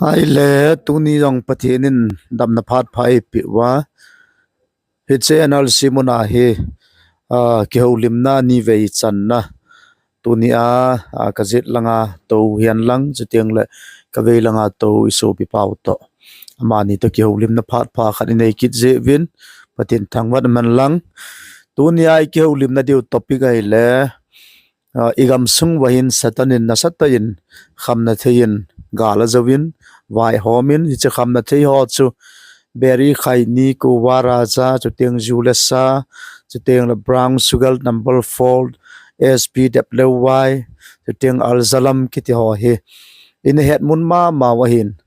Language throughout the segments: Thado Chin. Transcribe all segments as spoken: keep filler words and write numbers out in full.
Ahile, tuni jong Pathen in damna phat pha eipeh uva. Hiche N R C muna hi, ah, kihoulimna nivei channa. Tunia, ah, kajet langa tou hihen lang, chuteng le kavei langa tou isopi pau toh. Amani toh kihoulimna phat pha khat inei kit jeh uvin, Pathen thangvah in umhen lang. Tunia ikihoulimna diu topic ahile, ah, igamsung uva hin Satan in nasatah in khamnathei in gal ajouvin, vaihom in, hiche khamnathei ho chu Beri, Khaini, Kuva, Raja, chuteng Julesa, chuteng le Brown Sugar number four, S P W Y, chuteng Alzalam kiti ho hi. Ina het mun mama u ahin.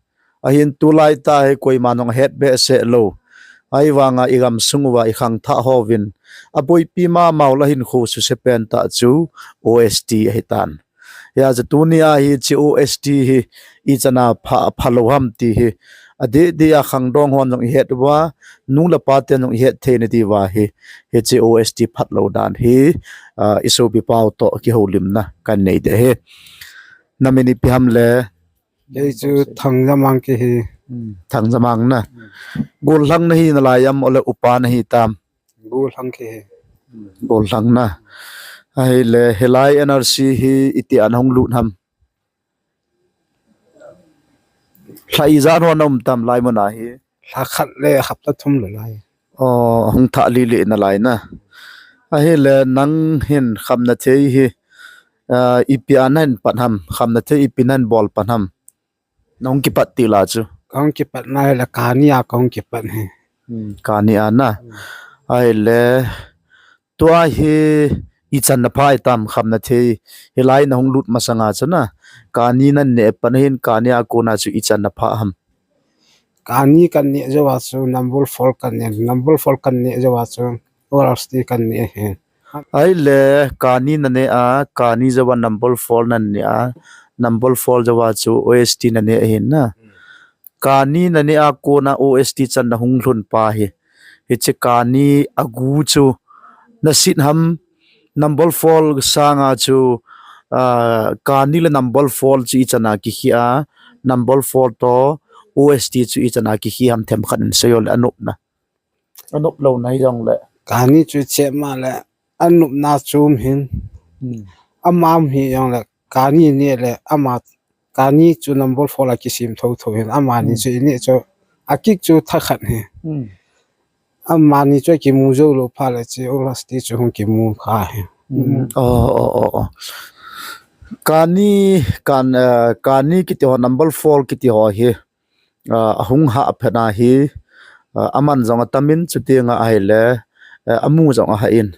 Ahin tulai tah hi koiman jong ahet behseh lou. Ahivanga igamsung uva ikhangthah hovin. Aboipi mama u le ahinkho suse pen tah chu O S T ahitan. Hijeh chun tunia hiche O S T hi ichan a pha, phalou ham ti hi. Adeh deh a khangdong hon jong ihet uva, nu le pa ten jong ihet thei nadiuva hi. Hiche O S T phatlou dan hi, ah, isopi pau toh kihoulimna kanei ding ahi. Namin ipi ham le? Kei chu Thangjamang kahi. Hmm, Thangjamang na. Gollhang nahi nalai am, ole upa nahi tam? Gollhang kahi. Gollhang na. Ahile, hilai N R C hi itia nahung lut ham? Lha ijat ho naum tam hilai muna hi? Lha khat le hapta thum le lai. Oh, hung thah lele nalai na. Ahile, nang hin khamnathei hi, ah, ipia nahin pan ham? Khamnathei ipi nahin bol pan ham? Nahung kipat tila chu. Kahung kipat nahile, kani a kahung kipat hi. Hmm, kani a na. Hmm. Ahile, tua hi ichan na pha itam khamnathei, hilai nahung lut masanga chu na. Kani naneh pan hin, kani a kona chu ichan na pha ham? Kani kaneh jouva chu number four kaneh, number four kaneh jouva chu O R S T kaneh hi. Ahile, kani naneh a, kani jouva number four naneh a, number four jouva chu O S T naneh ahin na. Kani naneh a kona O S T chan nahung lhun pa hi. Hiche kani agu chu nasit ham, number four sanga chu, ah, kani le number four chu ichan a kikhe a, number four toh O S T chu ichan a kikhe ham themkhat in seiyo le anopna. Anop louna hijongle. Kani chu chema le anopna chu um hin. Hmm. Ama um hijongle kani neh le ama kani chu number four a kisem thotho hin. Amani chu ineh chu akik chu thakhat hi. Hmm. Amani chu kimu jou lou phat le chu O R S T chu hung kimu kha hi. Hmm. Oh, oh, oh, oh. Kani, kan, eh, kani kiti ho, number four kiti ho hi. Ah, ahung hah phat ahi, ah, aman jong atamin, chuteng ahile, eh, amu jong ahah in.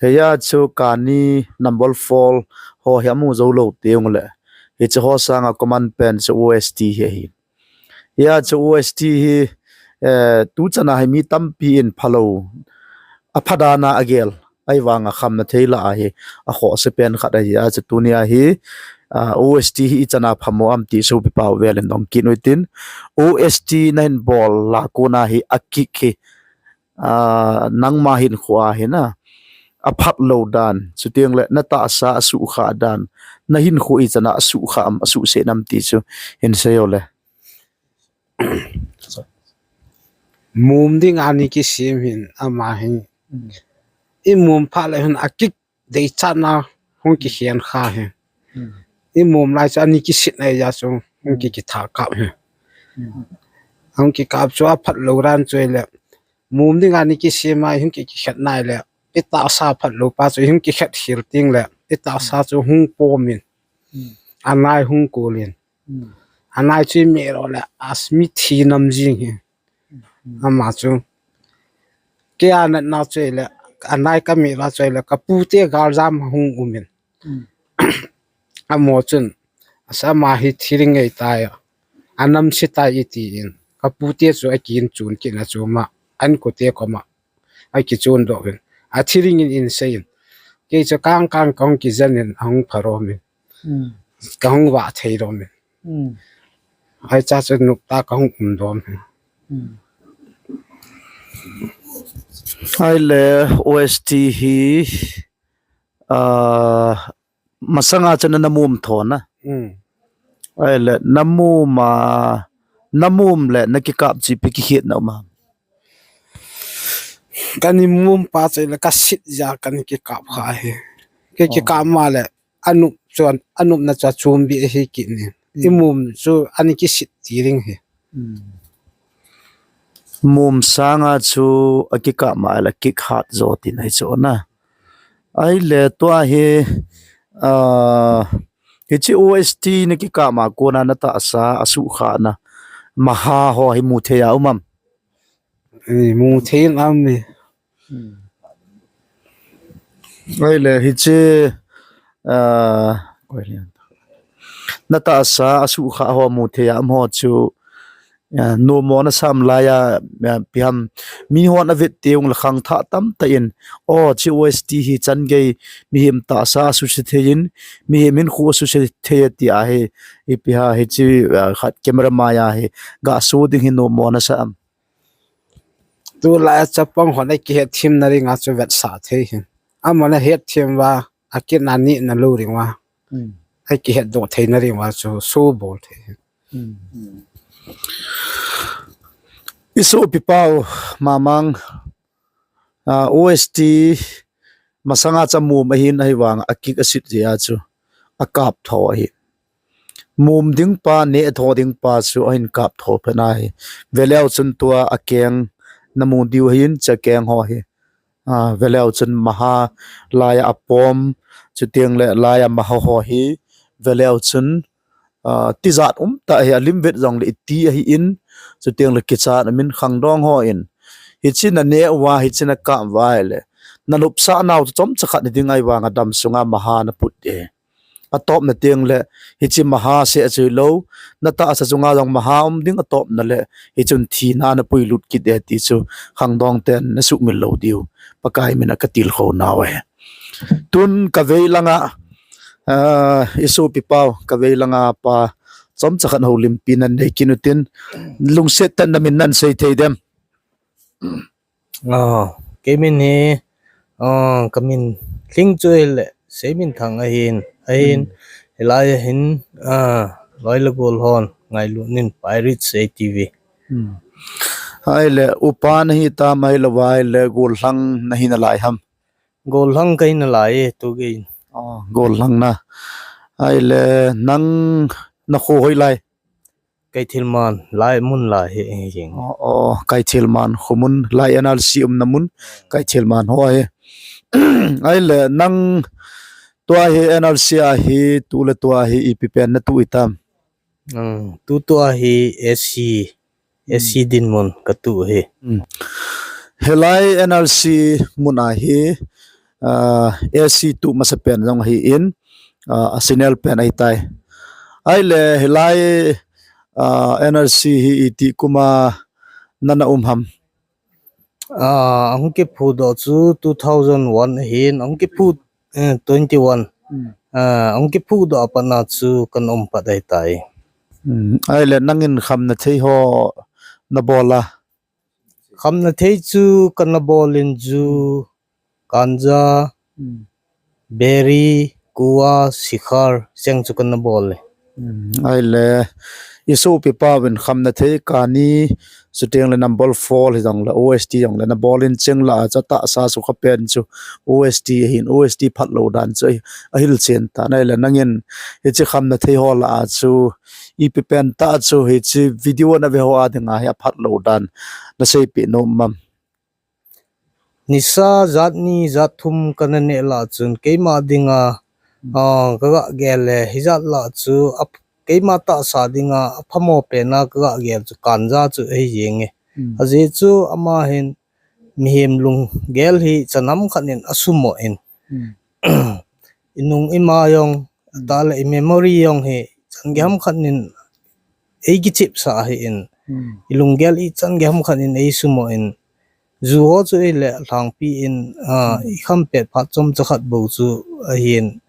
Hiya chu kani number four ho hi amu jou lou teng le. Hiche ho sanga common pen chu O S T hi ahi. Hiya chu O S T hi, eh, tuchan a hi mi tampi in phalou, apha dan a agel. Ahivanga khamnathei lah a hi akhohse pen khat ahi. Achu tunia hi, ah, O S T hi ichan a phamo am ti sopi pau vel in dong kit u hitin. O S T nahin bol lah a kona hi akik hi, ah, nangma hinkho a hi na, aphat lou dan, chuteng le natahsa asuhkhah dan, nahinkho ichan a asuhkhah am, asuhset nam ti chu hin seiyo le. Mum ding a ani kisem hin ama hi. Hmm. Imum phat le hin akik deichat na hung kikhen kha hi. Hmm. Imum lai chu ani kisit nai ja chu hung ki, hmm, kitha kap hi. Hmm. Hung kikap chu aphat lou dan chu le. Mum ding a ani kisem a hung ki, kikhet nai le. Itahsa phat lou pa chu hung kikhet khel teng le. Itahsa chu hung pom in. Hmm. Anai hung kol in. Hmm. Anai chu imeh lou le, asmi thi nam jing hi. Hmm. Ama chu. Kei a natna chu le, anai kameh lou chu le, kapute galjam hung um in. Hmm. Amaho chun, asa ama hi thi ring ngei tai, anam se tai iti in. Kapute chu akin chun kit na chu ama, ankote koma. Akichun doh in. Athi ring in in sei in. Kei chu kang kang kahung kijen in ahung pha rom in. Hmm. Kahung vah thei rom in. Hmm. Hiche chu noptah kahung um rom in. Hmm. Ahile O S T hi, ah, masanga chu na, na mum tho na. Hmm. Ahile na mum a, na mum le na kikap chu ipi kikhetna um ham? Kana mum pa chu le ka sit ja kana kikap kha hi. Ke Oh. kikap ma le anup chu, anupna chu chumbi hi kini. Hmm. I mum chu ana kisit ti ding hi. Hmm. Mum sanga chu akikap ma le kikhat jo tin ahi chu na. Ahile tua hi, ah, hiche O S T na kikap ma kona na tahsa asuhkhah na maha ho hi mu thei a um am? Ei, mu thei in um e. Hmm. Ahile hiche, ah, koi lian ta. Na tahsa asuhkhah ho mu thei a um ho chu, ah, nommo na sa am laiya, ah, ipi ham, mi hon avet teng le khangthah tamtah in, o, hiche O S T hi chan gei mihem tahsa asuse thei in, mihem hinkho asuse thei e ti ahi, ipi ham hiche, ah, khat camera maiya hi ga so ding hi nommo na sa am? Tulai a chapang hon akihet them na dinga chu vetsah thei hin. Amahon ahet them uva, akit na ni na lou ding uva. Hmm. Akihet doh thei na ding uva chu so bol thei hin. Hmm. I sopi pau Mamang, ah, O S T masanga chu amum ahin ahivang akik asit jeh a chu akap tho ahi. Mum ding pa, neh tho ding pa chu ahin kap tho phat ahi. Veleu chun tua akeng na mu diu ahin, hiche akeng ho hi. Ah, veleu chun maha laiya apom, chuteng le laiya maha ho hi. Veleu chun, ah, tijat umtah hi, alim vet jong le iti ahi in, chuteng le kichat amin khangdong ho in. Hiche na neh uva, hiche na kap uva le. Na nopsah nau chu chomcha khat ni ding ahivang a dam sunga maha na put e. Atop na teng le, hiche maha seh chu hilou, na tahsa chunga jong maha um ding atop na le, hichun thina na puilut kit e ti chu khangdong ten na sumil lou diu. Pakai min a ka tilkhou nau ahi. Tun ka vei langa, ah, i sopi pau, ka vei langa pa, chomcha khat houlimpi nan nei kit utin, lungset tah in na min nan sei thei dem? Ah, kei min hi, ah, ka min lhing chu ahile, Seiminthang ahin, ahin, Hmm. hilai ahin, ah, loi le gol hon, ngailut in Pirates A T V. Hmm. Ahile, upa na hi tam ahilou va ahile, gollhang na hi nalai ham? Gollhang ka hi nalai e, tu gei in. Oh, gollhang na. Ahile, nang na kho hoilai? Kaithilman, lai mun lai hi, hi, hi. Oh, oh, Kaithilman, kho mun, lai N R C umna mun, Kaithilman ho ahi. Ahile, nang tua hi N R C a hi, tu le tua hi, ipi pen na tu itam? Hmm, tu tua hi A C, Hmm. A C dinmun ka tu hi. Hmm. Hilai N R C mun a hi, ah, A C tu masa pen jong ahi in, ah, a senior pen ahi tai. Ahile hilai, ah, N R C hi iti kum a nana um ham? Ah, ahung kiphudoh chu two thousand one ahin, ahung kiphu, eh, twenty one. Hmm. Ah, ahung kiphudoh a pat na chu kana um pat ahi tai. Hmm. Ahile nangin khamna thei ho na bol a? Khamna thei chu kana bol in ju, ganja, Hmm. biri, guar, sikhar, cheng chu kana bol e. Hmm, ahile, i sopi pauvin khamna thei kani, chuteng le number four hi jong le, O S T jong le, na bol in cheng lah a chu tahsa sukha pen chu, O S T ahin, O S T phatlou dan chu, ahil chen tan ahile, nangin, hiche khamna thei ho lah a chu, ipi pen tah chu, hiche video na ve ho a dinga hi aphatlou dan, na seipeh nom am? Nisa jat ni jat thum kana neh lah chun keima dinga, Hmm. ah, ka ga gel le, hijat lah chu ap-, keima tahsa dinga aphamo pen a ka ga gel chu ganja chu ahi jeng e. Hmm. Ajeh chu ama hin mihem lunggel hi chan ham khat in asumo in. Hmm. I nung i ma jong, Hmm. tah le i memory jong hi chan gei ham khat in ei kichep sah ahi in. Hmm. I lunggel i chan gei ham khat in ei sumo in. Ju ho chu ahile lhangpi in, ah, Hmm. i kham pet phat chomcha khat bou chu ahin.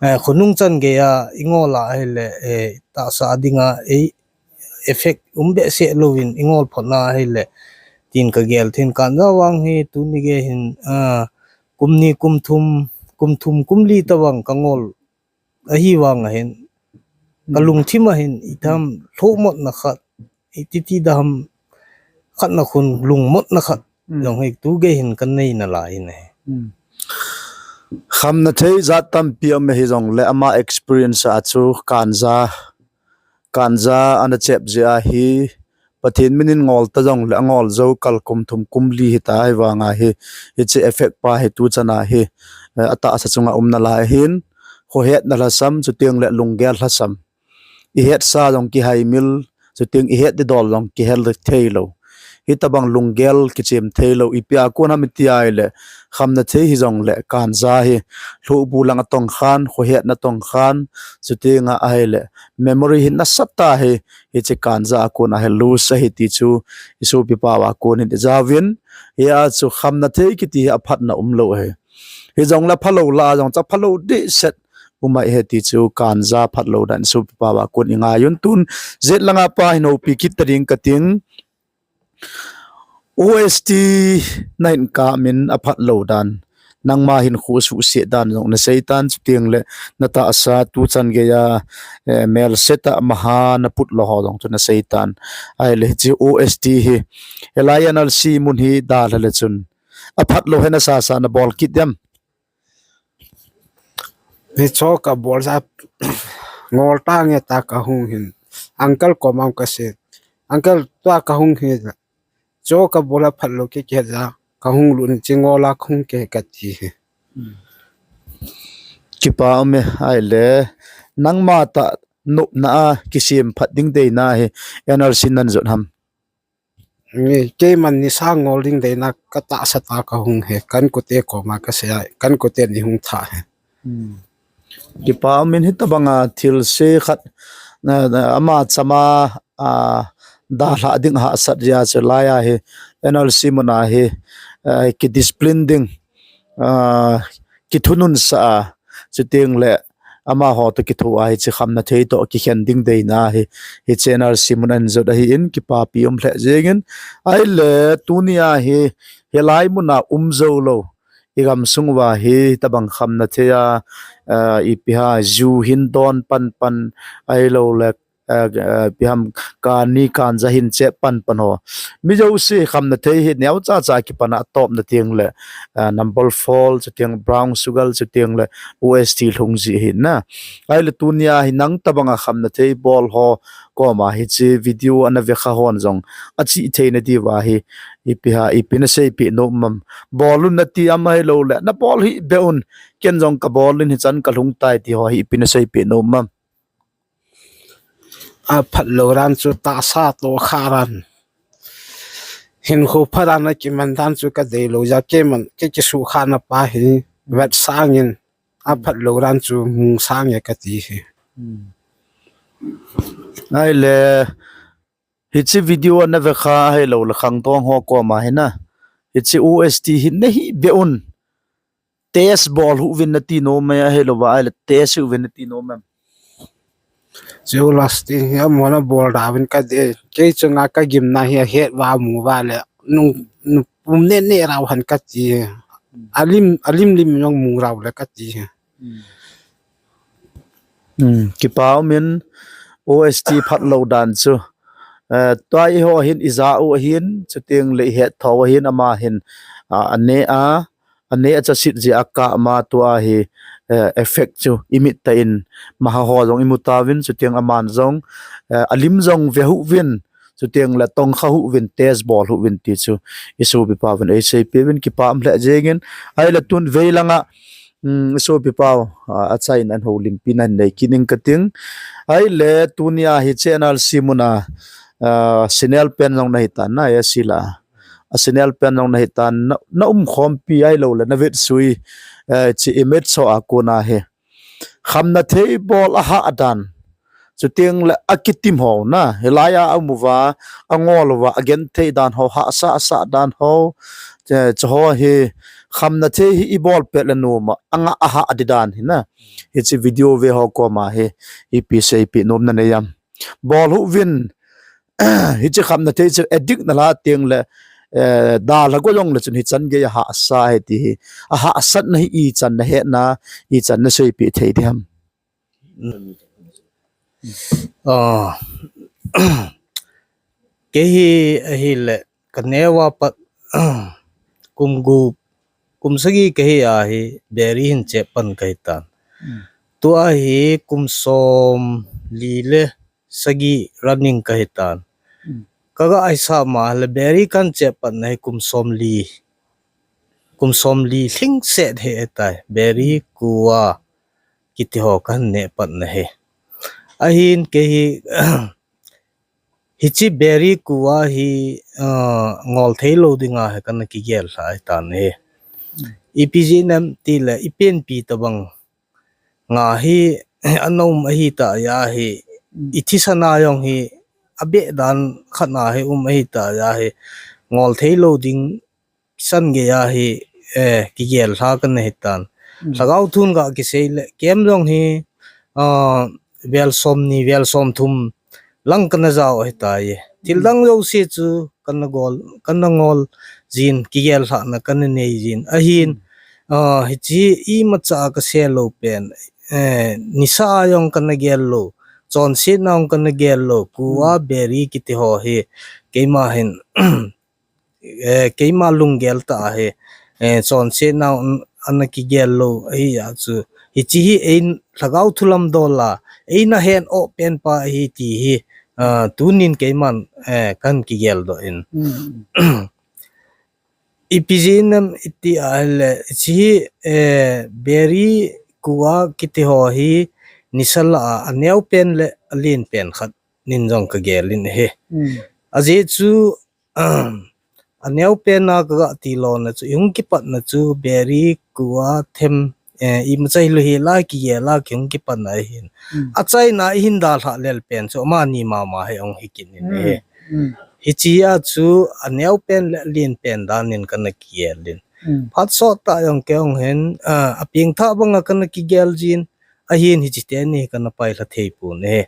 Eh, khonung chan gei a i ngol a ahile, eh, tahsa dinga ei effect um behseh louvin i ngol phot na ahile. tin kagel thei in. Kanja vang hi tuni gei hin, ah, kum ni, kum thum, kum thum, kum li tobang kangol ahi vang ahin, kalungthim ahin, itham lhohmotna khat, iti ti dam, khatna khun lungmotna khat, jong hi tu gei hin kanei nalai in ahi. Khamna thei jat tampi um ahi jongle ama experience a chu kanja, kanja ana chep jeh ahi, Pathen min in ngol ta jongle angol jou kal kum thum kum li hita ahi vang ahi, hiche effect pa hi tu chan ahi, eh, atahsa chunga um nalai ahin, khohetna lhasam, chuteng le lunggel lhasam. Ihetsa jong kihaimil, chuteng ihet didol jong kihel thei lou. Hitobang lunggel kichem thei lou, ipi a kon ham iti ahile, khamna thei hi jongle kanja hi, lhohbu lang atong khan, khohetna tong khan, chuteng a ahile, memory hi nasatah a hi, hiche kanja a kon ahi lose ahi ti chu, isopi pao a kon hin ijaovin, hia chu khamna thei kiti hi aphatna umlou ahi. Hijongle phalou lah a jong chu aphalou dehset um ahi ti chu kanja phatlou dan isopi pao a kon ingaiyun, tun jet langa pa hin houpi kit ta ding kating. O S T nahin kap in aphatlou dan, nangma hinkho suhset dan jong nasei tan, chuteng le natahsa tu chan geiya, eh, melse tah maha naput lou ho jong chu nasei tan. Ahile hiche O S T hi, hilai N R C mun hi dalha le chun, aphatlou hi nasasa nabol kit dem? Hicho kabol jeh a ngol tange tia kahung hin, uncle koma kasei, uncle, tua kahung hi, cho kabol a phatlou kei kei jeh a kahung lut in, hiche ngol a kahung kei kati hi. Kipa ume, ahile nangma tah nopna a kisem phat ding deina hi N R C nahin jot ham? Nge, keiman nisa ngol ding deina katahsa tah a kahung hi, ka inkote koma kasei a, ka inkote in eihung thah hi. Kipa umin, hitobanga thilse khat, na, na, ama chama, a, dalhah ding ahahsat jeh a chu hilai a hi, N R C mun a hi, a, kidiscipline ding, a, kithunun sah a, chuteng le amaho toh kitho a hiche khamna thei toh kikhen ding deina hi, hiche N R C mun ahin jot ahin, kipapi um lheh jengin. Ahile tunia hi, hilai mun a um jou lou, igamsung uva hi, hitobang khamna thei a, a, ipi ham, ju hin don pan pan, ahilou le, a, a, ipi ham, kani kanja hin chep pan pan ho. Mi jouse khamna thei hi neocha cha kipan a atopna teng le, a, number four, chuteng brown sugar, chuteng le O S T lhung jeh ahi na. Ahile tunia hi nang tobanga khamna thei bol ho koma hiche video ana vekha hon jong achih theina diuva hi, ipi ham, ipi naseipeh nom am? Bol un nati am, ahilou le nabol hih beh un, ken jong kabol in hichan kalhung tai ti ho hi ipi naseipeh nom am? Aphatlou dan chu tahsa tohkhah dan, hinkho pha dan a kiman dan chu kadei lou jeh a, keiman, kei kisuhkhahna pa hi, vetsah in, aphatlou dan chu mu sah inge kati hi. Ahile, hiche video ana vekha ahilou le khangdong ho koma hi na, hiche O S T hi nahih beh un, test bol hih uvin nati nom em, ahilouva ahile test hih uvin nati nom em? Hiche last hi amahon abol da uvin kadei, kei chunga kagimna hi ahet uva amu uva le, nung, nung pum neh neh rau hen kati, alim, alim lim jong mu rau le kati. Kipa umin, O S T phatlou dan chu, eh, tua eiho hin ija u ahin, chuteng le ihet tho u ahin, ama hin, a, aneh a, aneh a chasit jeh a kap ma tua hi, eh, effect chu imit tah in, maha ho jong imu tauvin, chuteng aman jong, eh, alim jong ve hih uvin, chuteng le tongkha hih uvin, test bol hih uvin ti chu isopi paovin eiseipeh uvin, kipa um lheh jengin. Ahile tun vei langa, um, isopi pao, a, achaina houlimpi nahin nei kit ing kating. Ahile tunia hiche N R C mun a, a, senior pen jong nahitan na, A S C la, a senior pen jong nahitan, na, naumkhompi ahilou le navetsuina, eh, hiche image ho a kona hi, khamna thei bol ahah dan, chuteng le akitim ho na, hilai a aum uva, angol uva, agenthei dan ho, hahsa asah dan ho, eh, chuho hi, khamna thei hi ibol pet le nom a, angah ahah di dan hi na, hiche video ve ho koma hi ipi seipeh nom nanei am? Bol hih uvin, hiche khamna thei chu addict nalhah teng le, eh, dalha go jongle chun hichan gei ahahsa ahi ti hi, ahahsatna hi ichan nahetna, ichan naseipi thei diham? Ah, kei hi ahile kaneo a pat kum gup, kum sagi kahi a hi Beri hin chep pan kahitan. Tua hi kum somli le sagi running kahitan. Kaga aisa ma le Beri kan chep pan na hi kum somli, kum somli lhingset hi ahitai. Beri, kua kiti ho kan neh pan na hi. Ahin kei hi hiche Beri, kua hi, ah, ngol thei lou dinga hi kana kigel lha ahitan hi. Ipi jeh ham tile ipenpi tabang nga hi ana um ahita a hi, ithisan a jong hi abeh dan khat na hi um ahita a hi, ngol thei lou ding san gei a hi, eh, kigel lha kana hitan. Lhagao thun ga kisei le kem jong hi, ah, vel somni, vel somthum lang kana jao ahitai. Thil dang jouse chu kana gol, kana ngol jin, kigel lhahna kana nei jin. Ahin, ah, hiche imacha a kase lou pen, eh, nisa a jong kana gel lou, chonsetna jong kana gel lou, kua, Beri kiti ho hi keima hin, eh, keima lunggel tah a hi, eh, chonsetna ana kigel lou ahi a chu. Hiche hi ei lhagao thu lam dol a eina hen o pen pa ahi ti hi, ah, tunin keiman, eh, kan kigel doh in. Ipi jeh ham iti a le, hiche hi, eh, Beri, kua kiti ho hi nisa lah a aneo pen le alen pen khat nin jong kagel in ahi. Ajeh chu, aneo pen a kaga tilona chu, ihung kipatna chu Beri, kua, them, eh, imacha hilou hi la kigel a kihung kipatna ahin. Achaina ihin dalha lel pen chu amani mama hi hung hi kit in ahi. Hiche a chu aneo pen le alen pen dan in kana kigel in. Phat sot tah jong kei jong hin, ah, apengthah banga kana kigel jin, ahin hiche teni kana pailha thei pon ahi.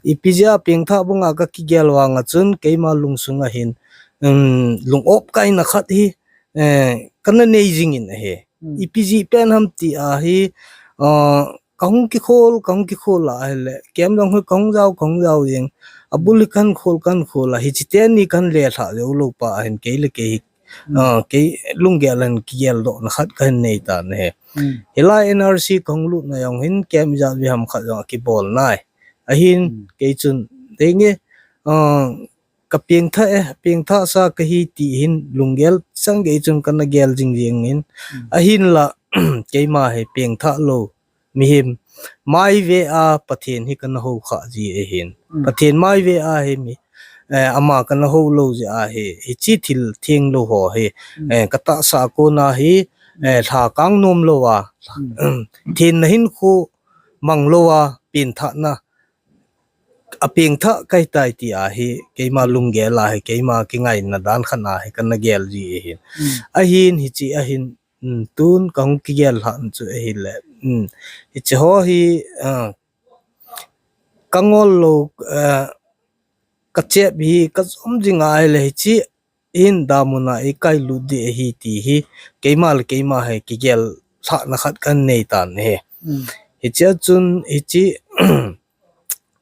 Ipi jeh a apengthah banga kakigel vang a chun keima lungsung a hin, um, lung-op kaina khat hi, eh, kana nei jing in ahi. Ipi jeh pen ham ti a hi, ah, kahung kikhol, kahung kikhol a ahile, kem jong hi kahung jao, kahung jao jeng. Abul hi kahin khol, kahin khol a, hiche teni kahin lelha jou lou pa ahin kei le kei hi, ah, kei lunggel a hin kigel dohna khat kahin nei tan ahi. Hilai N R C kahung lutna jong hin kem ijat ve ham khat jong akibol nai. Ahin kei chun, dei nge, ah, kapengthah e, pengthah sa kahi ti hin lunggel sang gei chun kana gel jing jeng in. Ahinla, keima hi pengthah lou mihem mai ve a Pathen hi kana hou kha ji ahin. Pathen mai ve a hi mi, eh, ama kana hou lou jeh a hi, hiche thil theng lou ho hi, eh, katahsa a kona hi, eh, lha kang nom lou a, thenna hinkho mang lou a, pengthahna, apengthah kahitai ti a hi, keima lunggel a hi, keima kingaina dan khat a hi kana gel ji ahin. Ahin hiche ahin, um, tun kahung kigel lhah chu ahile, um, hiche ho hi, ah, kangol lou, ah, kachep hi kajom jing a ahile hiche hin damun a eikailut ding ahi ti hi keima le keima hi kigel lhahna khat kahin nei tan ahi. Hiche a chun hiche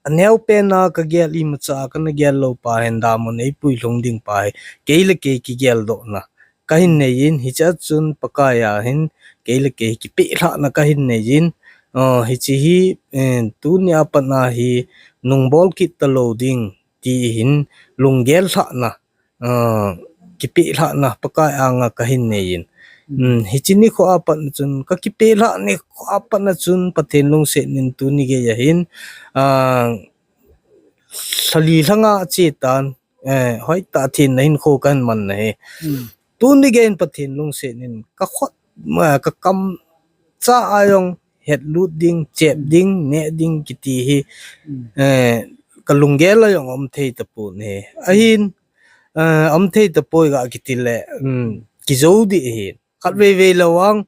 aneo pen a kagel, imacha a kana gel lou pa hin damun eipui lhung ding pa hi kei le kei kigel dohna kahin nei in, hiche a chun Pakai a hin kei le kei kipeh lhahna kahin nei in, ah, hiche hi, eh, tuni a pat a hi nungbol kit talou ding ti hin lunggel lhahna, ah, kipeh lhahna Pakai anga kahin nei in. Um, hiche nikho a pat chun kakipeh lhah nikho a pat chun Pathen lungset in tuni gei a hin, ah, lhali lhanga ache tan, eh, hoitah thenna hinkho kahin man ahi. Tuni gei in Pathen lungset in kakhut, ah, kakam cha a jong hetlut ding, chep ding, neh ding kiti hi, eh, kalunggel a jong um thei tapon ahi. Ahin, eh, um thei tapoi ga kiti le, um, kijou ding ahi. Khatvei vei le vang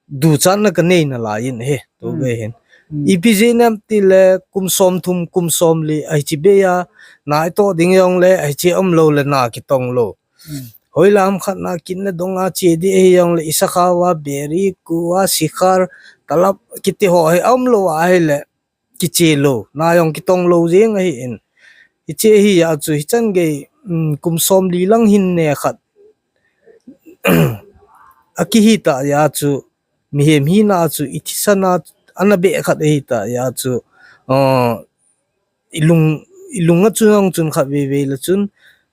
duchatna kanei nalai in ahi, tu ve hin. Ipi jeh ham tile kum somthum, kum somli, ahi hiche bei a, na itoh ding jongle, ahi hiche umlou le na kitong lou. Hoilam khat na kit na dong a che di ahi jongle, Issachar a Beeri, Gua, Sichar, Tlaib kiti ho hi aum lou ahile kiche lou, na jong kitong lou jeng ahi in. Hiche hi a chu hichan gei, um, kum som li lang hin ne khat akihi ta a chu, mihem hina chu i thisan a ana beh khat ahi ta a chu, uh, i lung, i lung a chun jong chun khat vei vei le chun,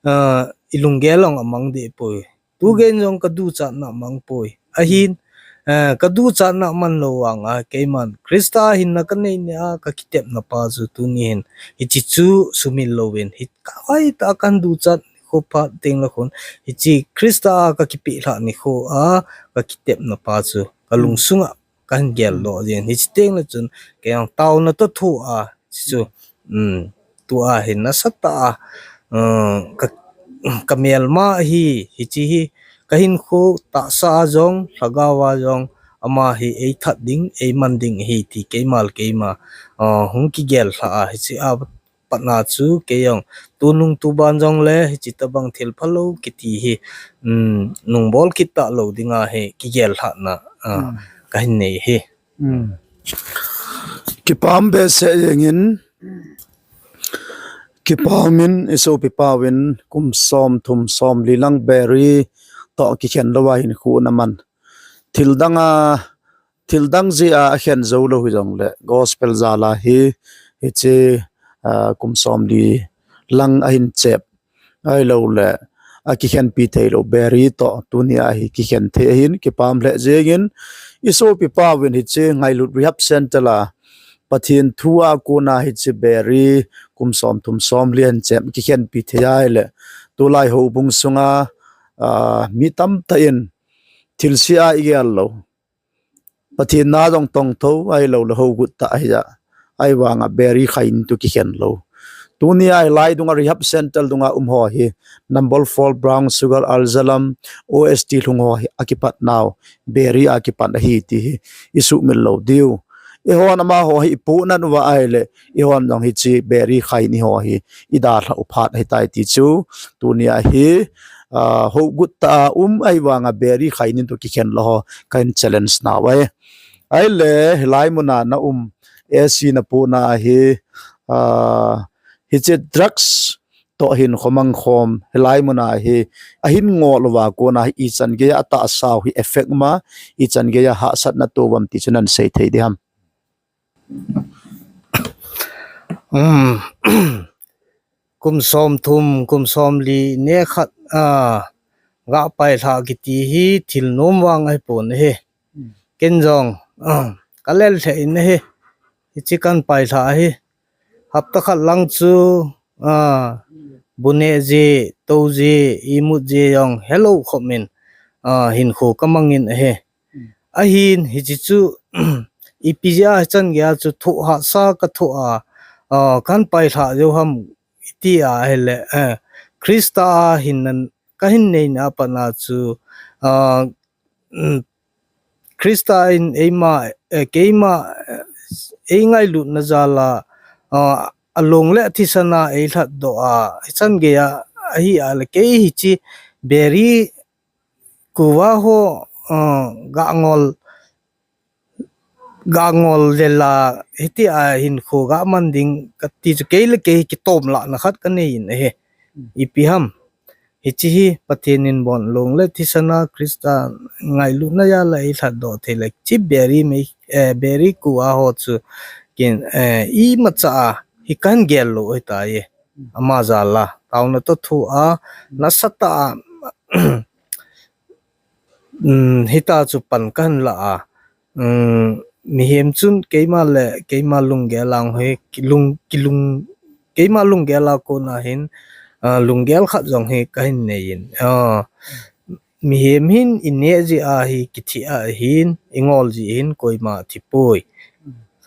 uh, i lunggel jong amang deh poi. Tu gei in jong ka duchatna mang poi. Ahin, uh, ka duchatna man lou vang a, keiman Christa hinna ka nei nia ka kitepna pa chu tuni hin hiche chu sumil louvin, hi ka hoi ta kan duchat nikho phat teng le khun, hiche Christa a ka kipeh lhah nikho a ka kitepna pa chu ka lungsunga kan gel doh jin. Hiche teng le chun kei jong taona toh thu a, chu, um, tu a hin nasatah a, um, ka, ka melma hi, hiche hi ka hinkho tahsa a jong, lhagao a jong, ama hi ei that ding, ei man ding ahi ti keima le keima, uh, hung kigel lhah a, hiche a patna chu kei jong tunung tuban jongle hiche tabang thil phalou kiti hi, um, nung bol kit talou dinga hi kigel lhahna, uh, ka hin nei hi. Kipah behseh jengin, kipah min i sopipa uvin kum som thum som li lang Beeri toh kikhen lou a hinkho na man. Thil dang a, thil dang jeh a akhen jou lou hijongle, gospel jal a hi, hiche, ah, kum som li lang ahin chep ahilouleh akikhenpi thei lou Beeri toh tuni a hi kikhen thei ahin, kipah lheh jengin, i sopipa uvin hiche Ngailut Rehab Center a Pathen thu a kona hiche Beeri kum som thum som li ahin chep kikhenpi thei ahile, tulai houbung sunga, ah, mi tamtah in thilse a i gel lou, Pathen na jong tong tho ahilouleh hougut tah ahi a, ahivanga Beeri khai in toh kikhen lou. Tuni a hilai dunga Rehab Center dunga um ho hi, Nambol Fall, Brown Sugar, Alzalam, O S T lhung ho hi akipat nau, Beeri a kipat ahi ti hi i sumil lou diu. Eihon amaho hi i puhnat uva ahile, eihon jong hiche Beeri khai in eiho hi i dalhah u phat ahitai ti chu, tuni a hi, ah, hougut tah a um ahivanga Beeri khai in toh kikhen lou ho ka hin challenge nau ahi. Ahile, hilai mun a na um, A C na puna ahi, ah, hiche drugs toh hinkho mang khom, hilai mun a hi, ahin ngol uva kona hi ichan geiya atahsa u hi effect um a, ichan geiya hahsatna tou uvam ti chu nan sei thei diham? Um, kum som thum, kum som li ne khat, ah, ga pai lhah kiti hi thil nom vang ahipon ahi. Ken jong, ah, ka lel lheh in ahi. Hiche kan pai lhah ahi. Hapta khat lang chu, ah, bu neh jeh, tou jeh, imut jeh jong helou khop in, ah, hinkho ka mang in ahi. Ahin, hiche chu, ipi jeh a hichan geiya chu thoh hahsa ka thoh a, ah, kan pai lhah jou ham iti a ahile, eh, Christa a hinna ka hin neina a pat na chu, ah, um, Christa in eima, eh, keima, eh, ei ngailutna jal a, ah, along le athisan a ei lhatdoh a, hichan geiya ahi a le kei hiche Beeri, Gua ho, ah, ga ngol, ga ngol lel a, hiti a hinkho ga man ding kati chu kei le kei kitom lahna khat ka nei in ahi. Ipi ham. Hiche hi Pathen in bon long le thisan a Christa ngailutna jal a ei lhatdoh thei le hiche Beeri mei, eh, Beeri Gua ho chu ken, eh, imacha a hi kan gel lou ahitai. Ama jal a, taona toh thu a, nasatah a, um, hita chu pan kan la a, um, mihem chun keima le, keima lunggel a hi, kilung, kilung, keima lunggel a kona hin, ah, lunggel khat jong hi ka hin nei in. Ah, mihem hin i neh jeh a hi kithi ahin, i ngol jeh hin koima thi poi.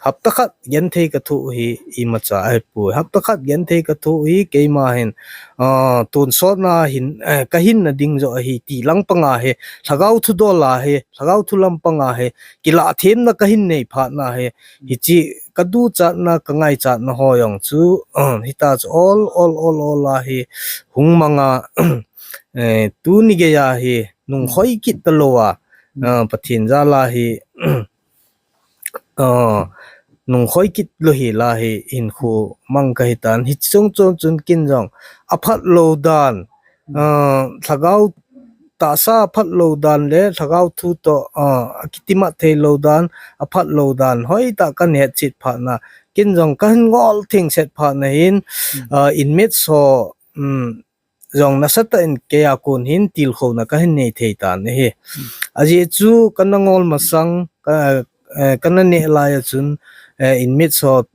Hapta khat genthei ka thoh hi imacha ahipoi. Hapta khat genthei ka thoh hi keima hin, ah, tonsotna hin, eh, ka hinna ding joh ahi ti lang panga hi, lhagao thu dol a hi, lhagao thu lam panga hi, kilah themna ka hin nei phat na hi, hiche ka duchatna, ka ngaichatna ho jong chu, ah, hita chu ol, ol, ol, ol a hi, hung mang a, eh, tuni geiya hi nung khoi kit talou a, ah, Pathen jal a hi, ah, nung khoi kit lou hi la hi hinkho mang kahi tan. Hiche chung chung chun kin jong aphat lou dan, ah, lhagao tahsa aphat lou dan le lhagao thu toh, ah, akitimat thei lou dan, aphat lou dan hoitah kahin hetchet phat na, kin jong kahin ngol thengset phat na hin, ah, inmates ho, um, jong nasatah in keiya kon hin tilkhouna kahin nei thei tan ahi. Ajeh chu kana ngol masang, ka, eh, kana neh lai a chun, eh, inmates ho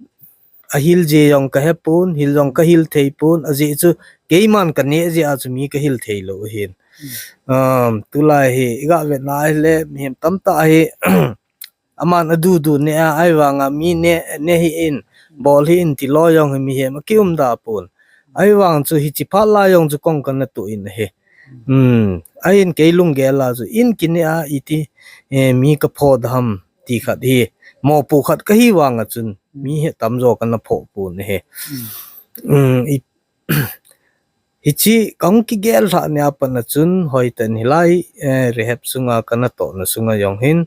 ahil jeh jong kahepon, hil jong kahil theipon, ajeh chu keiman kaneh jeh a chu mi kahil thei lou ahin. Um, tulai hi iga vetna ahile mihem tamtah hi aman adudu neh a, ahivanga mi neh, neh hih in, bol hih in tilou jong hi mihem akium da pon. Ahivang chu hiche phat lai jong chu kong kana toh in ahi. Hmm, ahin kei lunggel a chu in kineh a iti, eh, mi kaphoh da ham ti khat hi mopo khat kahi vang a chun mi hi tamjo kana phoh pon ahi. Hmm, i, hiche kahung kigel lhah nia pat na chun hoitah in hilai, eh, rehab sunga kana tohna sunga jong hin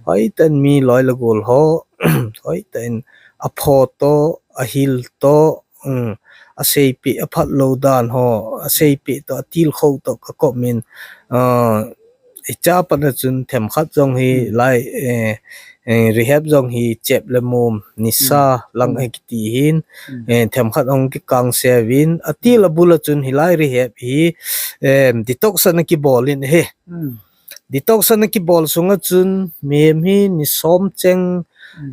hoitah in mi loi le gol ho hoitah in aphoh toh, ahil toh, um, aseipeh, aphat lou dan ho aseipeh toh, atilkhou toh kakop in, ah, hiche a pat na chun themkhat jong hi lai, eh, eh, rehab jong hi chep le mom, nisa lang akiti hin, eh, themkhat ahung kikangse uvin, atil abul a chun hilai rehab hi, eh, detox ana kibol in ahi. Detox ana kibol sunga chun mihem hi ni som cheng,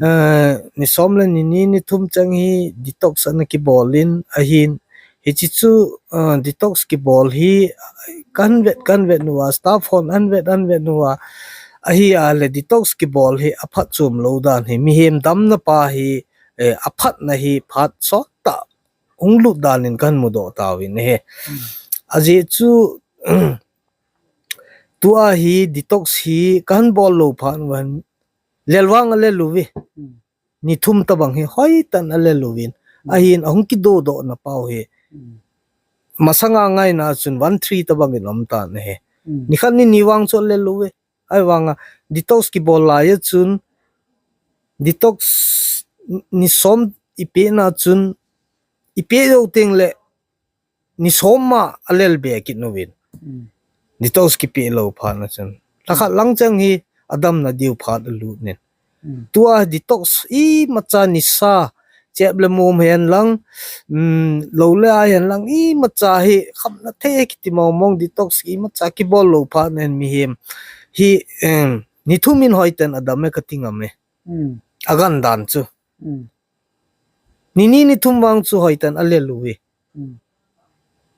eh, ni som le ni ni, ni thum cheng hi detox ana kibol in ahin. Hiche chu, ah, detox kibol hi kahin vet, kahin vet uva, staff hon ahin vet, ahin vet uva, ahi a le detox kibol hi aphatchom lou dan hi mihem damna pa hi, eh, aphatna hi phat sottah hung lut dan in kahin mudoh tauvin ahi. Ajeh chu tua hi detox hi kahin bol lou phat uva lel vang alel uve. Ni thum tobang hi hoitah in alel uvin. Ahin ahung kidodoh na pau hi. Masanga ngaina chun one three tobang in um tan ahi. Nikhat ni ni vang chu alel uve. Ahivanga detox kibol lai a chun detox ni som ipeh na chun ipeh jou teng le ni som ma alel be kit uvin. Detox kipeh lou phat na chun lhakhat lang cheng hi adamna diu phat alut in. Tua detox imacha nisa, chep le mom hen lang, um, lou le ai hen lang imacha hi khamna thei kiti mong mong detox imacha kibol lou phat na hin mihem hi, um, ni thum in hoitah in adam e kati ngam e. Agan dan chu. Ni ni ni thum vang chu hoitah in alel uve.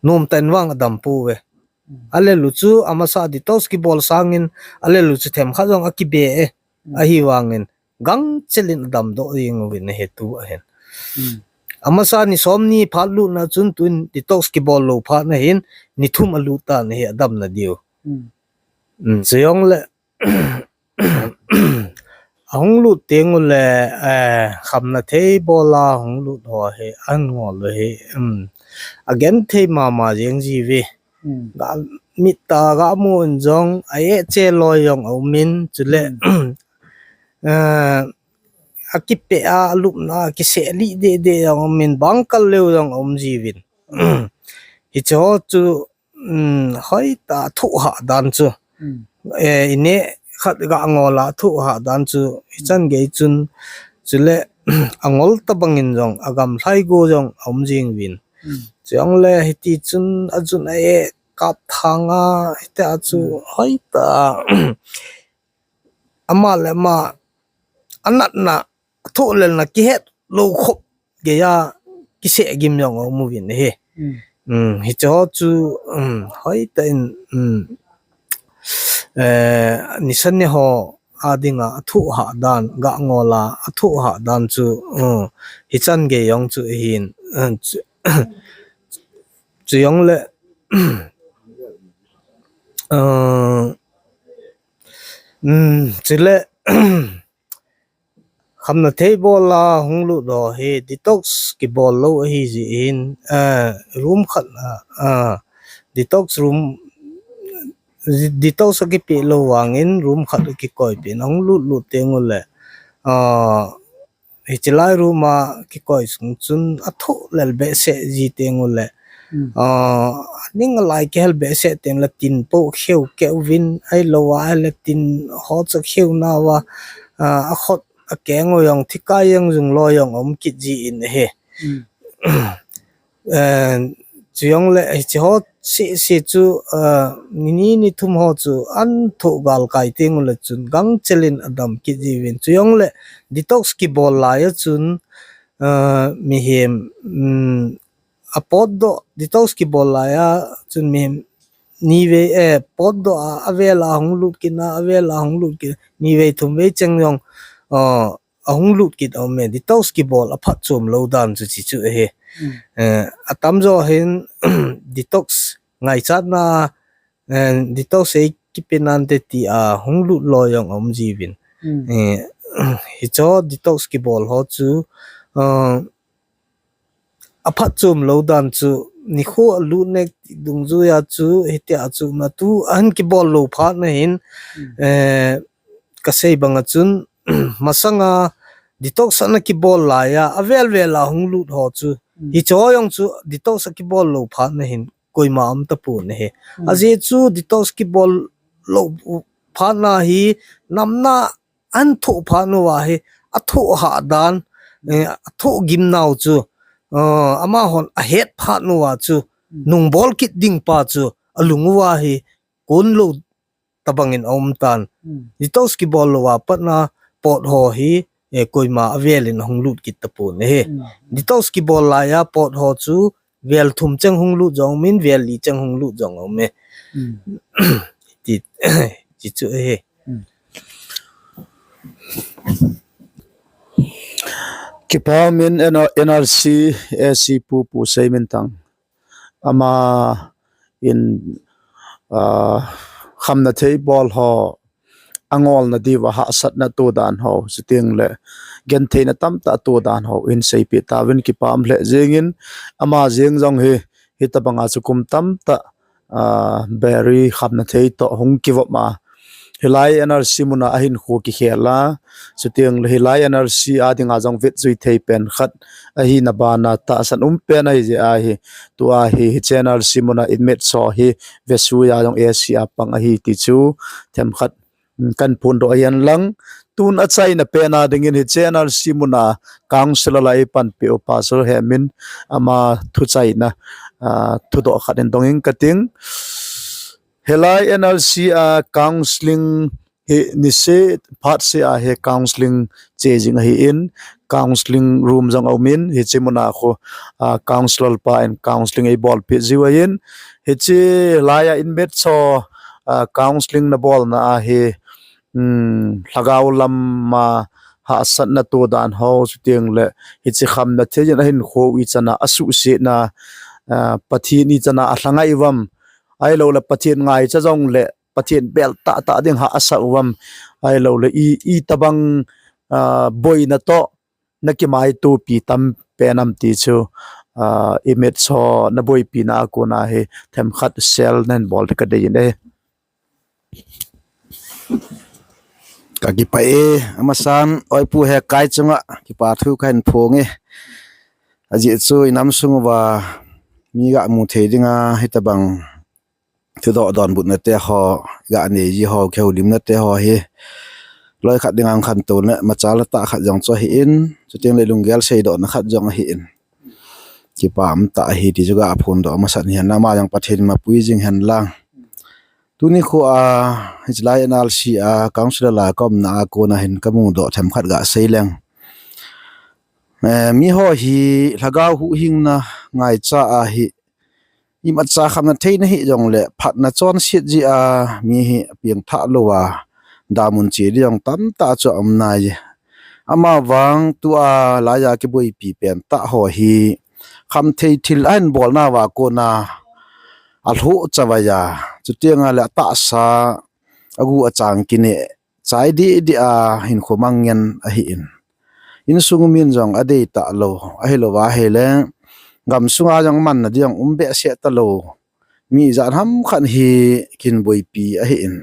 Nomtah in vang adam pouve. Alel u chu amasa detox kibol sangin alel u chu themkhat jong akibe e. Ahivangin gangchel in adamdoh jeng uvin ahi tua hin. Amasa ni som ni phat lut na chun tun detox kibol lou phat na hin ni thum alut tan ahi adamna diu. Um, chujongle ahung lut teng ule, eh, khamna thei bol a hung lut ho hi ahin ngol u hi, um, agenthei mama jeng jiuve. Ga mit a ga mu in jong a-eh che loi jong aum in, chule eh, akipeh a, alupna a kiseh lih deh deh jong aum in, bangkal leu jong aum jiuvin. Hiche ho chu, um, hoitah a thohhah dan chu. Eh, ineh khat ga ngol a thohhah dan chu hichan gei chun, chule angol tobang in jong agamlhai go jong aum jing uvin. Chujongle hiti chun ajun a-eh kap thang a, hitia chu hoitah a ama le ama anatna, athohlelna kihet lou khop geiya kiseh gim jong aum uvin ahi. Um, hiche ho chu, um, hoitah in, um, eh, nisa ne ho a dinga athohhah dan, ga ngol a athohhah dan chu, um, hichan gei jong chu ahin, um, chu, chujongle, uh, um, chule, khamna thei bol a hung lut ho hi detox kibol lou ahi jeh in, eh, room khat a, ah, detox room detox akipeh lou vangin room khat akikoipeh in ahung lut lut teng uleh, ah, hiche lai room a kikoi sung chun athoh lel behseh ji teng uleh, ah, aning alai kihel behseh teng le tin po kheu keu vin ahilou a le tin ho chu kheu nauva, ah, akhut akeng u jong thikai jeng jung lou jong um kit ji in ahi. Eh, chujongle hiche ho sese chu, ah, ni ni ni thum ho chu an thoh galkai teng uleh chun gangchel in adam kit jiuvin. Chujongle detox kibol lai a chun, ah, mihem, um, apotdoh, detox kibol lai a chun mihem nivei, eh, potdoh a, avel a hung lut kit na, avel a hung lut kit, nivei thumvei cheng jong, ah, ahung lut kit aume, detox kibol aphatchom lou dan chu hiche chu ahi. Eh, atamjo hin detox ngaichatna, eh, detox ei kipe nante tia hung lut lou jong aum jiuvin. Eh, hiche detox kibol ho chu, ah, aphatchom lou dan chu nikho alut nek dungjuia chu hitia chu natu ahin kibol lou phat na hin, eh, kasei banga chun, masanga detox ana kibol lai a, avel vel a hung lut ho chu, hiche ho jong chu detox akibol lou phat na hin koima um tapon ahi. Ajeh chu detox kibol lou phat na hi namna an thoh phat uva hi, athoh hah dan, eh, athoh gimnau chu, ah, amahon ahet phat uva chu, nungbol kit ding pa chu alung uva hi kon lou tabangin aum tan. Detox kibol lou a patna pot ho hi, eh, koima avel in ahung lut kit tapon ahi. Detox kibol lai a pot ho chu vel thum cheng hung lut jong umin, vel li cheng hung lut jong aume. Ti, ti chu ahi. Kipah umin N R C, A C Pu, Pu Seiminthang. Ama in, ah, khamna thei bol ho, angolna diuva hahsatna toh dan ho, chuteng le gentheina tamtah toh dan ho hin seipeh tauvin kipah um lheh jengin, ama jeng jong hi, hitabanga chu kum tamtah, ah, beri khamna thei toh hung kivop a, hilai N R C muna ahinkho kikhel a, chuteng le hilai N R C a dinga jong vetjui thei pen khat ahina bana tahsan um pen ahi jeh a hi, tua hi, hiche N R C muna inmates ho hi vesuiya jong A C a pang ahi ti chu themkhat, mm, kahin phondoh ahi henlang. Tun achaina pen a dingin hiche N R C muna council a la eipanpi u Pastor Hemin ama thuchaina, ah, thudoh khat in dong ing kating. Hilai N R C a counseling hi niseh phatseh a hi counseling che jing ahin, counseling room jong aumin, hiche muna khu, ah, counselor pa in counseling eibolpeh jiu ahin, hiche laiya inmates ho, ah, counseling nabolna a hi, um, lhagao lama hahsatna toh dan ho, chuteng le hiche khamna thei in ahinkho ichan a asuhsetna, ah, Pathen ichan a alhangai uvam, ahilou le Pathen ngaicha jong le Pathen bel tahtah ding hahsa uvam, ahilou le i, itabang, ah, boina toh nakimaitopi tam pen am ti chu, ah, inmates ho naboipina a kona hi themkhat share nahin bol ding kadei in ahi. Kakipah e, amasan, Oipu Hekai chunga kipathu kahin phong e. Ajeh chu inam sung uva mi gamu thei dinga hitabang thudoh donbutna te ho, ganei ji ho, kihoulimna te ho hi loikhat dinga khantouna machal tah khat jong chu ahin, chuteng le lunggel seidohna khat jong ahin, kipah umtah ahi ti chu gaphondoh amasan hen, ama jong Pathen in mapui jing henlang. Tuni khu a, hichelai N R C a council a la kaumna a kona hin kamudoh themkhat gasei leng. Eh, miho hi lhagao huhhingna ngaicha ahi, imacha khamna theina hijongle phatna chonset jeh a mi hi apengthah louva damun che ding jong tamtah chu aum nai. Amavang tua laiya kiboipi pentah ho hi khamthei thil ahin bolnauva kona alhoh chavaiya, chutenga le atahsa agu achang kineh chai dihdih a hinkho mang ngen ahin. Insung min jong adeitah lou, ahilouva ahile gamsunga jong manna ding um behseh talou. mi ijat ham khat hi kin boipi ahi in.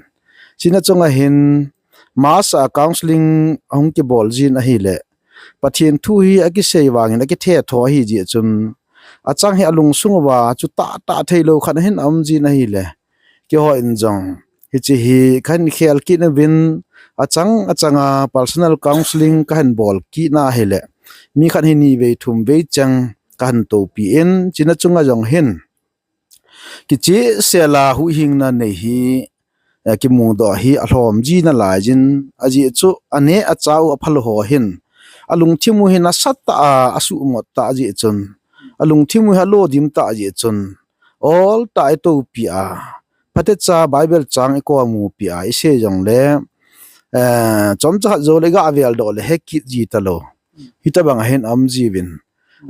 Chuna chunga hin mass a counseling ahung kibol jin ahile, Pathen thu hi akisei vangin akithe tho ahi jeh chun, achang hi alungsung uva chu tah tah thei lou khat ahin um jin ahile, keiho in jong hiche hi kahin khel kit nauvin, achang achanga personal counseling kahin bol kit na ahile, mi khat hi ni vei thum vei cheng kahin toupi in, chuna chunga jong hin kicheh sela huhhingna nei hi, eh, kimudoh hi alhom ji nalai jin, ajeh chu aneh achah u aphalou ho hin alungthim u hi nasatah a asuhmot tah jeh chun, alungthim u hi alodim tah jeh chun, ol tah a itoupi a, phatecha Bible chang ikoimupi a isei jongle, eh, chomcha khat joule iga veldoh le hekit ji talou, hitobang ahin um jiuvin,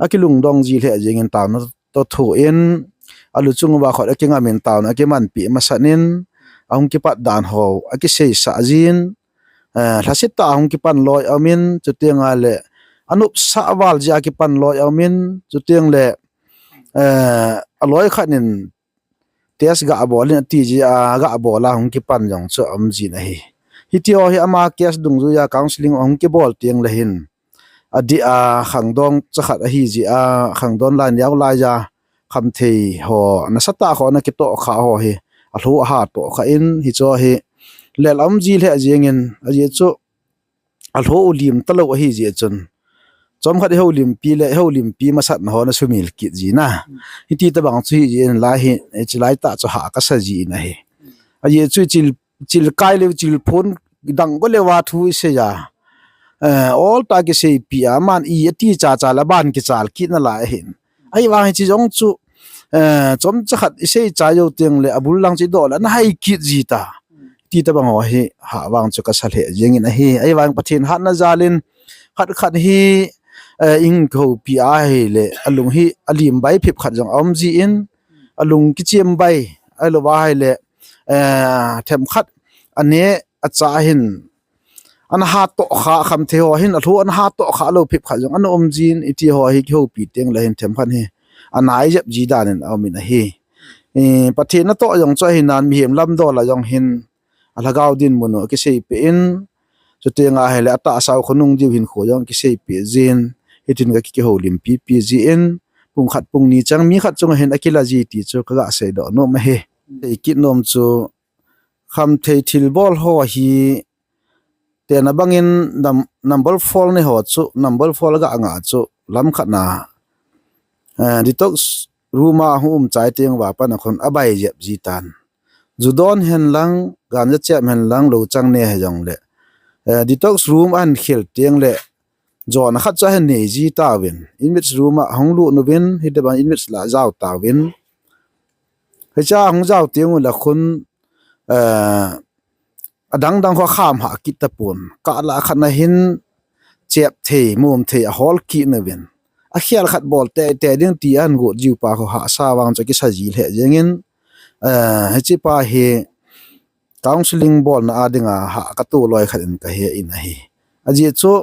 akilungdong ji lheh jengin taona toh thoh in, alu chung uva khut akingam in taona akimanpi masat in, ahung kipat dan ho akiseisah jin, eh, lhasetah a hung kipan loi aum in, chuteng le anopsah val jeh a kipan loi aum in, chuteng le, eh, aloi khat in test gabol in ati jeh a gabol a hung kipan jong chu aum jin ahi. Hitiho hi ama case dungjuiya counseling ahung kibol tengle hin, adeh a khangdong chakhat ahi jeh a, khangdon lai neo laiya khamthei ho nasatah ho ana kitohkhah ho hi alho ahatohkhah in, hicheho hi lel aum ji lheh jengin, ajeh chu alho u lim talou ahi jeh chun, chomkhat ihoulimpi le ihoulimpi masatna ho nasumil kit jin a, hiti tobang chu hijeh in lai hi, hiche laitah chu hah kasa jin ahi. Ajeh chu chil, chilkai leu chilphon dang goleuva thu iseiya, eh, oltah a kiseipi a, aman i ati chacha le aban kichal kit nalai ahin. Ahivang hiche jong chu, eh, chomcha khat isei chai jou tengle abul lang chu idoh le ana hai kit jita, ti tobang ho hi hah vang chu kasa lheh jengin ahi. Ahivang Pathen hatna jal in khat khat hi, eh, ihung kihoupi ahile alung hi alim bai phep khat jong aum jin, alung kichem bai, ahilouva ahile, eh, themkhat aneh achah hin ana hatohkhah, khamthei ho hin alho ana hatohkhah lou phep khat jong ana um jin, hitiho hi kihoupi tengle hin themkhat hi anai jep ji dan in aum in ahi. Eh, Pathen natoh jong chu ahinan mihem lamdol a jong hin alhagao dinmun u akiseipeh in, chuteng ahile atahsa u khonung diu hinkho jong akiseipeh jin, hitin kakihoulimpi pi jin, pung khat pung ni chang mi khat chunga hin akila ji ti chu kaga seidoh nom ahi. Seikit nom chu, khamthei thilbol ho hi tena bangin nam-, number four nei ho chu, number four aga ngah chu lamkhat na, eh, detox room a hung um chai teng uva pat a khun abai jep ji tan. Ju don hen lang, ganja chep hen lang, lou chang ne hijongle, eh, detox room ahin khel tengle jona khat chu ahin nei ji tauvin, inmates room a hung lut uvin, hitobang inmates la jao tauvin, hichea hung jao teng ule khun, eh, adang dang ho akham hah kit tapon, kah lah khat na hin chep thei, mom thei ahol kit nauvin, akhel khat bol teitei ding ti ahin got jiu pa ho hahsa vang chu akisa ji lheh jengin, eh, hiche pa hi counseling bolna a dinga hah kato loi khat in kahe in ahi. Ajeh chu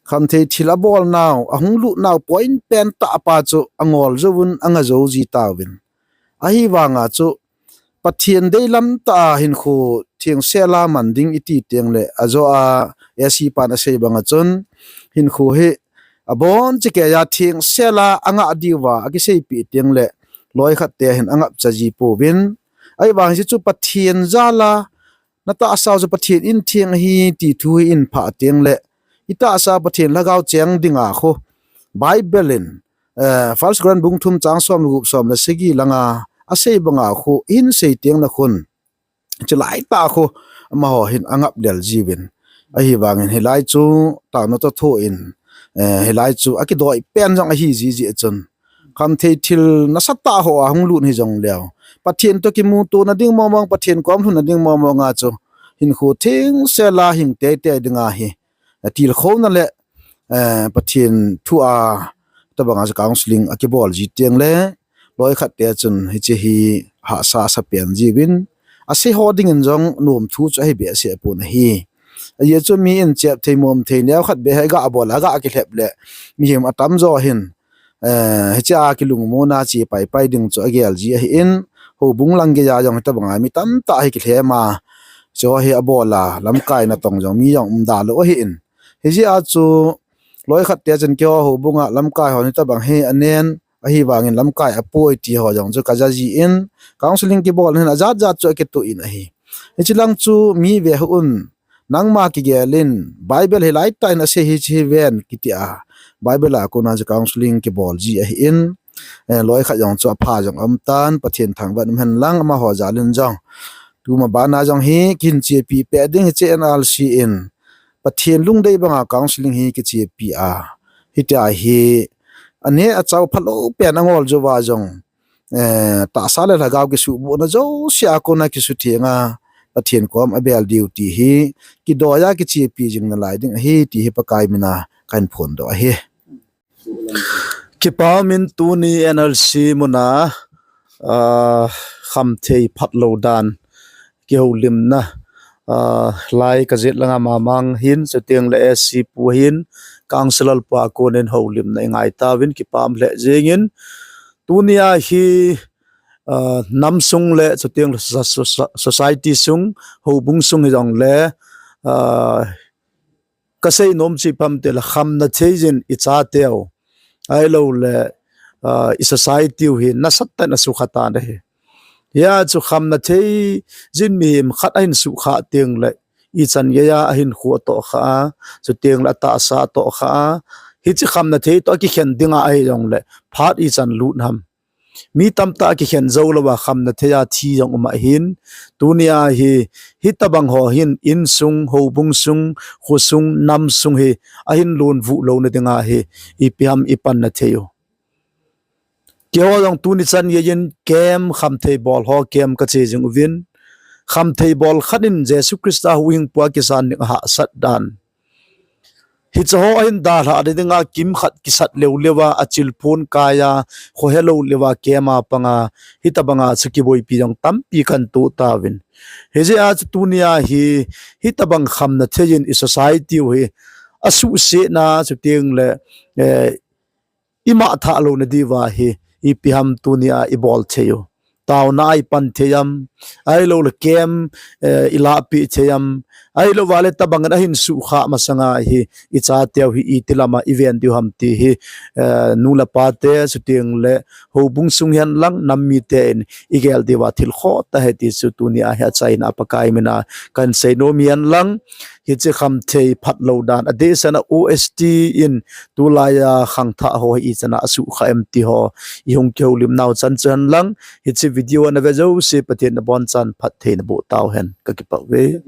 khamthei thil abolnau, ahung lutnau point pentah pa chu angol jouvin, anga jou ji tauvin. Ahivanga chu Pathen deilam tah a hinkho thengsel a man ding iti tengle, ajo a, A C pan asei banga chun, hinkho hi abonchakeiya thengsel a angah diuva akiseipeh tengle, loi khat te hin angapcha ji pouvin. Ahivang hiche chu Pathen jal a, natahsa u chu Pathen in theng ahi ti thu hi in phah tengle, itahsa Pathen lhagao cheng dinga khu, Bible in, eh, First Corinth bung thum chang som le gup, som le sagi langa asei banga khu ihin sei tengle khun, chulai tah khu amaho hin angap lel jiuvin. Ahivangin hilai chu taona toh thoh in, eh, hilai chu akidoi pen jong ahi ji jeh chun, khamthei thil nasatah ho a hung lut hijongleu, Pathen toh kimutona ding mong mong, Pathen kom lhunna ding mong mong a chu hinkho thengsel a hing teitei dinga hi, eh, tilkhouna le, eh, Pathen thu a tobanga chu counseling akibol ji tengle, loi khat te chun hiche hi hahsa asa pen jiuvin, asei ho dingin jong nom thu chu ahi behseh pon ahi. Ajeh chu mi in chep thei mom thei neo khat beh hi gabol a gakilhep le, mihem atamjo hin eh, hiche a kilungmon a che paipai ding chu agel ji ahin, houbung lang geiya jong hitabanga mi tamtah hi kilhem a, chu hi abol a, lamkai natong jong mi jong umda lou ahin. Hijeh a chu, loi khat te chun keiho houbung a lamkai hon hitabang hi anen, ahivangin lamkai apoi ti ho jong chu kaja jin, counseling kibol hin ajat jat chu akitoh in ahi. Hiche lang chu mi ve hih un, nangma kigel in, Bible hi laitah in asei hiche hi ven kiti a, Bible a kona chu counseling kibol ji ahin, eh, loi khat jong chu apha jong aum tan, Pathen thangvah in um hen lang, amaho jal in jong. Tuma bana jong hi, kihin chepi peh ding hiche N R C in, Pathen lungdei banga counseling hi kichepi a, hitia hi, ane achao phalou pen angol jouva jong, eh, tahsa le lhagao kisuhbohna jouse a kona kisutheng a, Pathen kom abel diu ti hi, kidoiya kichepi jing nalai ding ahi ti hi Pakai mina kahin phondoh ahi. Kipa umin tuni N R C muna, ah, khamthei phatlou dan kihoulimna, ah, lai kajet langa Mamang hin, chuteng le A C pu hin, councillor pa konin houlimna ingai tauvin, kipa um lheh jengin, tunia hi, ah, namsung le chuteng le so-, so-, so-, society sung, houbung sung hijongle, ah, kasei nom chu ipi ham itile khamna thei jin ichateu, ahilouleh, ah, i society u hi nasatah in asukha tan ahi. Hia chu khamna thei jin mihem khat ahin sukha tengle, ichan geiya ahinkho atohkha a, chuteng le atahsa atohkha a, hiche khamna thei toh akikhen dinga ahijongle, phat ichan lut ham. Mi tamtah akikhen jou louva khamna thei a thi jong um ahin, tunia hi, hitabang ho hin insung, houbung sung, khosung, namsung hi ahin lonvuh louna dinga hi, ipi ham ipanna thei u. Keiho jong tuni chan geiyin camp, khamthei bol ho camp kache jing uvin, khamthei bol khat in Jesu Christa huhhingpu a kisan ding ahahsat dan. Hiche ho ahin dalhah dinga kimkhat kisat leuleuva, achilphun kaiya, khohelou leuva camp a panga, hitabanga chu kiboipi jong tampi kahin toh tauvin. Hijeh a chu tunia hi, hitabang khamna thei in i society u hi asuhsetna, chuteng le, eh, imah thah louna diuva hi, ipi ham tunia ibol thei u. Taona a ipan thei am, ahilouleh camp, eh, ilahpeh thei am, ahilouva le tabang in ahin sukha masanga hi, ichateu hi iti lama iven diu ham ti hi, eh, nu le pa te, chuteng le houbung sung hihen lang, nam mite in igel diuva thil khoh tah ahi ti chu tunia hi achaina a Pakai mina kahin sei nom hihen lang, hiche khamthei phatlou dan, adehsetna O S T in tulaiya khangthah ho hi ichan a asukha em ti ho, ihung kihoulim nau chan chu hen lang, hiche video ana ve jouse Pathen in abonchan phatthei naboh tauhen, kakipah uve.